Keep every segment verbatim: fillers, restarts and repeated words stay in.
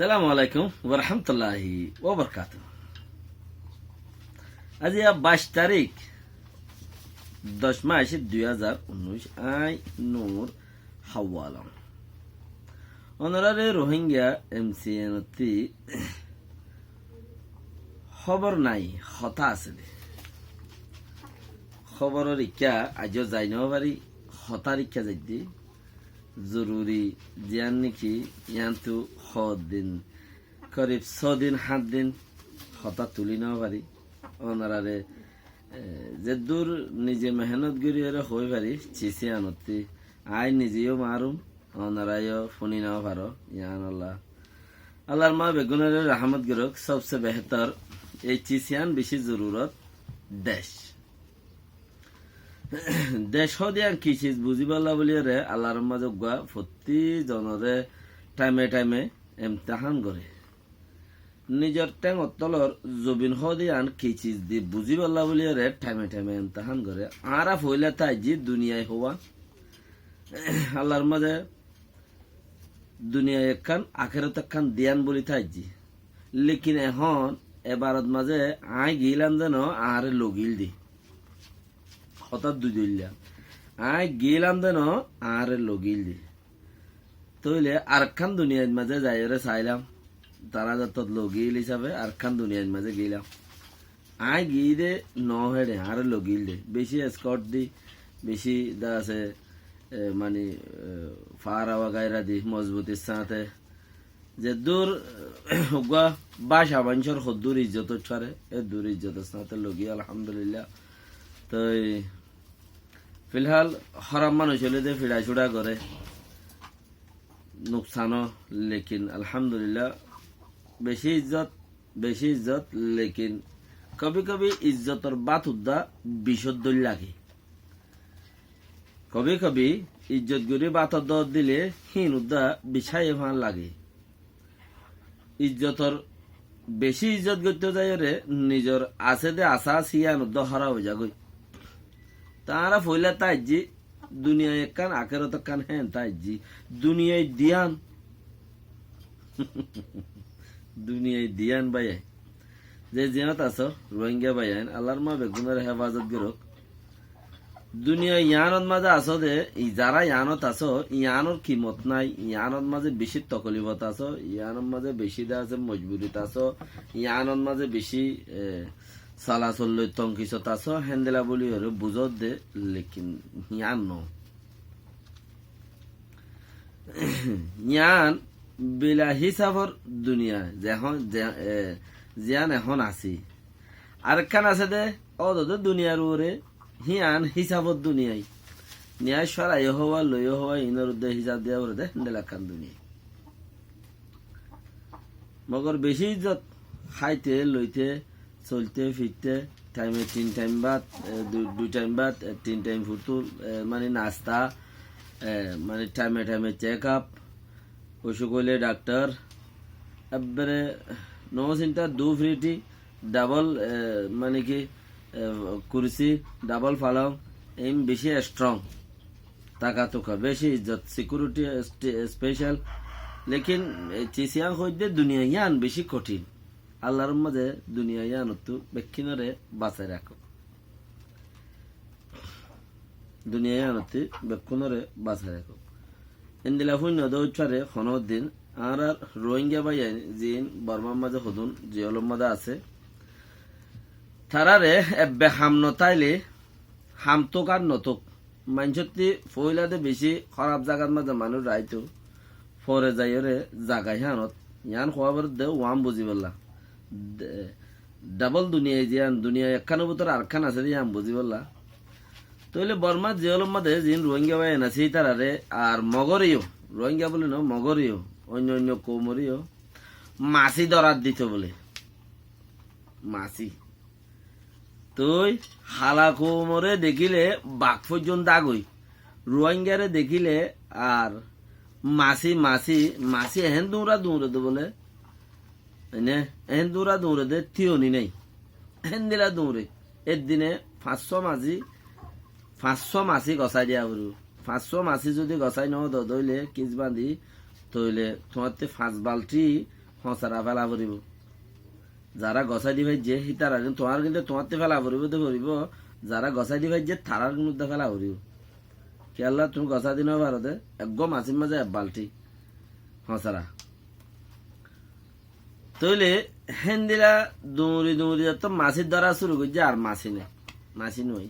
Assalamu alaikum wa rahmatullahi wa barakatuhu. Aijja baic tarík, doc mac, dui házar unnúic, añí Nur Hawalong. Onoráre Rohingya M C N ottú hóbor nái, hotá asé dé. Hóboror ikká aijjó zai no fari, hotár ikká zaidde. Zoruri ziyán niki, yiántu hoddin, korib sodin, háñtdin hotá tulí no fari. Onoráre, e, zeddúr nize mehénot gorí ere hoi fari, cici anottú. Añí nize yó marum, onorá yó fúni no faro, yián Allah. Allar ma beggúnore rahámot gorók, sobse behétor, ei cici an bicí zorurot dec. Dec hoóde yián ki ciz buzíbolla bóli ere Allar mazé uggúa fottí zonore thaime thaime emtahán goré. Nizor théngor tólor zobin hoóde yián ki ciz de buzíbolla bóli ere thaime thaime emtahán goré. Añára foóila táijji duniyai hoówa. Allar mazé duniyai ekkán, akérot ekkán diyan bóli táijji. Lekin ehón e barot mazé añí giílam zeno añáre logíl de. Hotá dui dóilla. Añí giílam zeno añáre logíl de. Tóile arekkán duniyait mazé zaiyóre sailám. Tará zattót logíl hísafe arekkán duniyait mazé giílam. Añí gií de no héçe, añáre logíl de. Bicí eskort di, bicí de asé, e, mani, e, fara wagaira di, mozbutir sáñte. Zeddúr, uggúa báca maincór hoddúr izzot óit fare, eddúr izzotor sáñte logíl, alhamdulillah. Toi, filhál, hóraf manúic óile de fiça-cuça goré, nuksan ó, lekin alhamdulillah, bicí izzot, bicí izzot, lekin kobi kobi izzotor bát uddá bicór dóil lage. Kobi kobi izzot gorí bátor dóot dile híin uddá bicáiye fán lage. Izzotor bicí izzot goittó zaiyóre nizor asé de asás yían uddá hóraf ói zagói. Te añára foóila táijji, duniyai ekkán, akérot ekkán, héen táijji. Duniyai diyan. Duniyai diyan báiyain. Ze ziyánot asó, Rohingya báiyain, Allar ma beggúnore hefazot gorók. Duniyai yiánot mazé asó de, i zará yiánot asó, yiánor kimot nái, yiánot mazé bicí tokolifot asó, yiánot mazé bicí de asé mojburit asó, yiánot mazé bicí, e, salasol loi tonkisot asó, héndila bóli ore buzó de, lekin yián no. Yián bila hísafor duniya, zehón, ze-, e, ziyán ehón así. Arekkán asé de, ódode duniyar uore, híyan hísafor duniyai. Niyai córai yó hoówa, loi yó hoówa, inor uddá hísaf diya uore de, héndila ekkán duniyai. Mogor bicí izzot, háite, loite, soilte, fitte, thaime tin thaim bát, e, dui, dui thaim bát, e, tin thaim futul, e, mani nasta, e, mani thaime thaime check up, ocúk óile daktor, ebbere no sinta, dú firiti, dabol, e, mani ki, e, kursi, dabol falong, im bicí strong. Taka tuka, bicí izzot, sikiuriti, este-, special. Lekin, e, cisiyan hoidde duniya yián bicí kothin. Allar mazé duniya yiánottú bekkúnore basai rakók. Duniya yiánottú bekkúnore basai rakók. Endila fúinno de óit fare honó din, añárar Rohingya báiyain ziín Bormar mazé hodún, zelor mazé asé. Taráre ebbe ham no táile, ham tók ar no tók. Maincótti foóila de bicí hóraf zagat mazé manúic raitó. Fore zaiyóre zaga híanot. Yián hoówa foré de uán buzíbolla. De-, dabol duniyai ziyán, duniyai ekkánor bútore arekkán asé de yián buzíbolla. Tóile Bormar zelor mazé ziín Rohingya báiyain asé ítarare ar Mogoreyó, Rohingya bóli no, Mogoreyó, oinno oinno koumoreyó, masí dórat dito bóle. Masí. Toi hala koumore dekíle bak foijjonto agói. Ruáingare dekíle ar masí, masí, masí ehén duñra duñre de bóle. Ene, ehén duñra duñre de, tíyoni nái. Ehén dila duñre. Eddine fañssó masí, fañssó masí gosái diya foribó. Fañssó masí zodi gosái no do, dóile kis bañdi, tóile tuáñtte fañs balti Hósara féla foribó. Zará gosái di faijjé, hítarar gín, tuáñr gín de tuáñttú féla foribó de foribó, zará gosái di faijjé, tarár gín uddá féla foribó. Kiyólla tuñí gosái di no faro de, eggúa masír mazé ek balti hósara. Tóile héndilla duñri duñri zottót masí dóra cúru goijjé, ar masí nái, masí nái.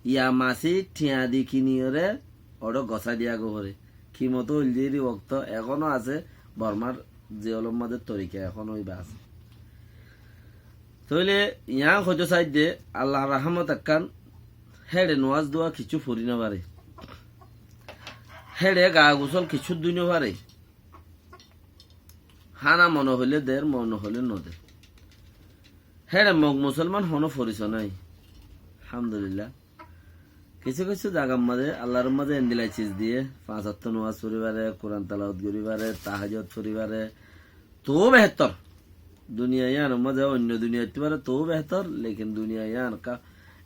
Yá masí thiañ di kiniyoré oçé gosái diya goi foré. Kimot óil de eri wokto ehóno asé, Bormár ziyólor mazé torika ehóno ibá asé. Tóile yián hoitó saidde, Allar rahámot ekkán, héçe nomás dua kiccú fori no faré. Héçe gaa gusól kiccú dúi no faré. Hána mone hoilé der, mone hoilé no der. Héçe Mog musólman honó forisoi nái. Alhamdulillah. Kissú kissú zagar mazé, Allar mazé endilla ciz diyé, fañs ottó nomás fori faré, Kuran telawot gorí faré, tahajjud fori faré, tou behétor. Duniya yiánor mazé oinno duniyaittú faré tou behétor, lekin duniya yián ekká,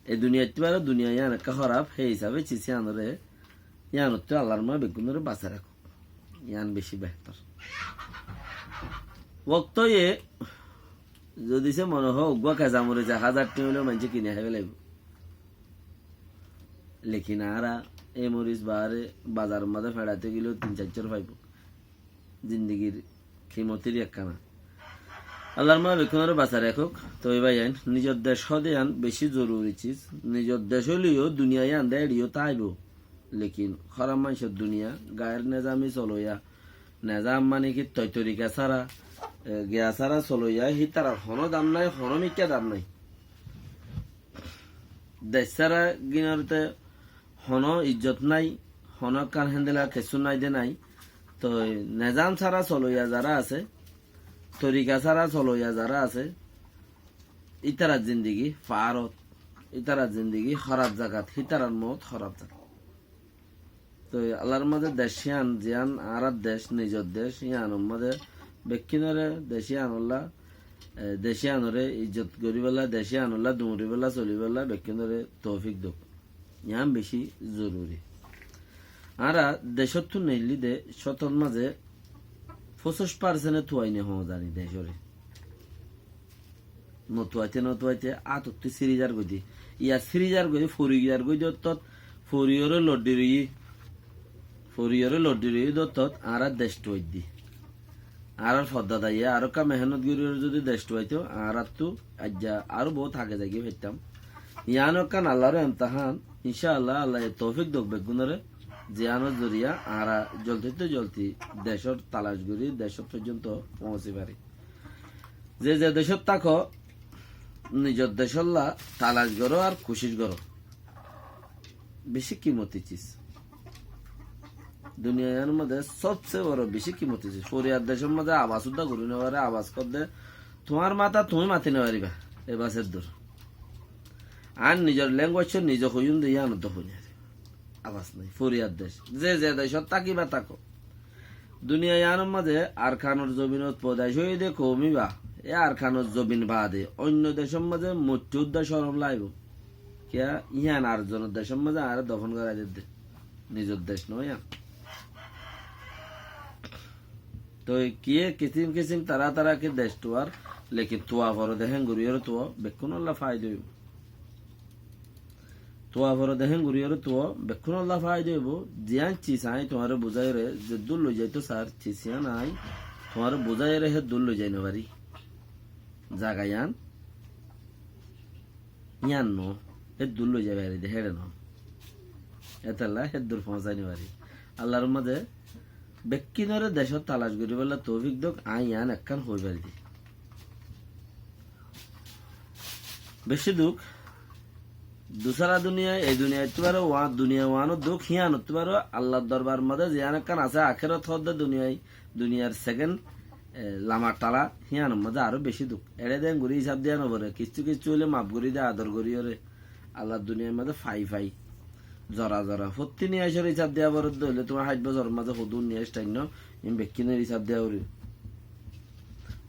e duniyaittú faré duniya yián ekká hóraf, hé hísabe ciz yiánoré, yiánottú Allar mazé beggúnoré basai rakók. Yián beci behétor. Wokto ye, zodi se mone hoó, uggúa keza moris ek házar tiañ óileó maincé kini hái felaibó. Lekin añára e moris baáre bazaror mazé feçaite gilé tin sair cór faibó. Zindigir kimot eri ekkána. Allar mazé beggúnoré basai rakók. Toi báiyain, nizor dec hoó de yián beci zoruri ciz. Nizor dec óileyo duniya yián de eçiyó táibo. Lekin hóraf maincór duniya, gair nezami soloiya, nezam mani ki toi torika sára, e, giya sára soloiya, hítarar honó dam nái, honó mikká dam nái. Dec sára gínorte honó ijjot nái, honó ekkán héndilla kessú nái de nái. Toi nezam sára soloiya zará asé, torika sára soloiya zará asé, ítarar zindigi faárot, ítarar zindigi hóraf zagat, hítarar mout hóraf zagat. Toi Allar mazé dec yián, ziyán añárar dec, nizor dec, yiánor mazé bekkúnoré dec yiánolla, e, dec yiánoré ijjot goríbolla, dec yiánolla duñribolla, solibólla bekkúnoré toufik douk. Yián beci zoruri. Añára decóttu neillí de cótor mazé fosíc parsene tuaine hoó zani decóre. Notuaite notuaite átottú síri zargoi de. Yá síri zargoi de, fori zargoi de ottót, foriyoré loddi roiyé. Foriyoré loddi roiyé de ottót añára dec tuaidde. Añárar foddadaye aró ekká mehénot goríyoré zodi dec tuaitó, añáráttu aijja aró bout age zaigí faittám. Yiáno ekkán Allaró emtahán, incá Allah, Allaye toufik douk beggúnoré, ziyánor zoriya añára zoldittú zoldi decór talac gorí, decór foijjonto foóñsi fari. Ze ze decót táko, nizor decólla talac goró ar kucíc goró. Beci kimoti ciz. Duniya yiánor mazé sobse boro beci kimoti ciz. Foriyar decór mazé abas uddá gorí no faré, abas hoó de, tuáñr mata tuñí mati no faribá, e bas eddur. Ar nizor lenguage nize hoiyúm de yián uddá hoói no faré. Abas nái, foriyar dec. Ze ze decót tákiba táko. Duniya yiánor mazé Arkanor zobinot foidaic óiye de koum íba, e Arkanor zobin baade oinno decór mazé moitte uddá corom laibó. Kiyá, yián ar zonor decór mazé añáre dofon gorái dedde. Nizor dec no yián. Toi kiyé kisím kisím tará tará ki dec tuar, lekin tua fore de héngoríyoré tuo, bekkúnolla faida óibo. Tua fore de héngoríyoré tuo, bekkúnolla faida óibo. Ziyán ciz aññí tuáñre buzáiyore, zeddúr loizaito sar, ciz yían aññí tuáñre buzáiyore héddúr loizai no fari. Zaga yían yían no, héddúr loizai fari de héçe no. Étella héddúr foóñsai no fari. Allar mazé bekkúnoré decót talac goríbolla toufik douk, aññí yían ekkán hoi fari de. Beci duk. Dusára duniyai, ei duniyaittú baré, duniya uánor duk, híanottú baré Allar dorbar mazé ziyán ekkán asé, akérat hoódde duniyai, duniyar seken, e, lamar tala, híanor mazé aró beci duk. Eçé de engorí hísab diya no foré, kissú kissú óile maf gorí de ador goríyoré. Allar duniyar mazé fai fai, zora zora. Fottí niyacor hísab diya foré de óile, tuáñr háit bosóror mazé hodún niyac thainno, in bekkúnor hísab diya foré.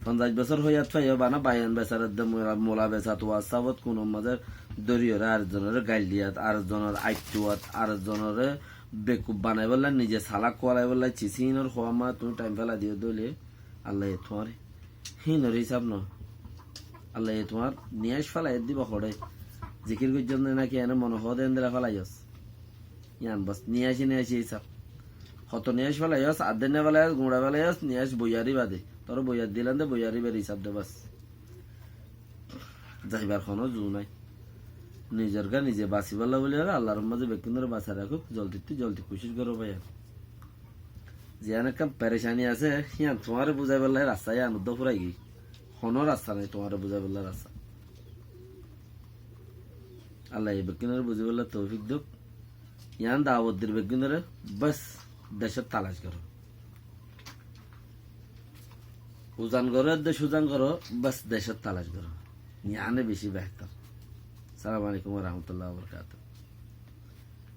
Fonzaic bosór hoiyat faiyó bana bayan besar edde mula, mula besat WhatsApp ot kunor mazé dóriyoré ar zonoré gail diyat, ar zonor aittuat, ar zonoré bekuf banaibolla, nize salak kualaibolla, cisínor hoamma tuñí thaim félai diyó dóile, Allaye tuáñre híinor hísab no. Allaye tuáñr niyaic félai dibo hoçé. Zikir goijjós né náki ene mone hoó de endilla félaiyós. Yián bas niyaic niyaic hísab. Hoto niyaic félaiyós, addé ne félaiyós, guñça félaiyós, niyaic boiyari bade. Toré boiyar dilan de boiyari bar hísab de bas. Zaibar honó zu nái. Nizor gá nize basibálla buli óile Allar mazé bekkúnore basai rakók, zoldittú zoldi kucíc goró báiyain. Ziyán ekkán perecani asé, híyan tuáñre buzaibálla rasta yían uddá furai giyói. Honó rasta nái tuáñre buzaibálla rasta. Allaye bekkúnore buzibálla toufik douk. Yián dawot dir beggúnore bes decót talac goró. Uzan goró, edde suzan goró, bes decót talac goró. Yiáne beci behtor. Assalamu alaikum wa rahmatullahi wa barakatuhu.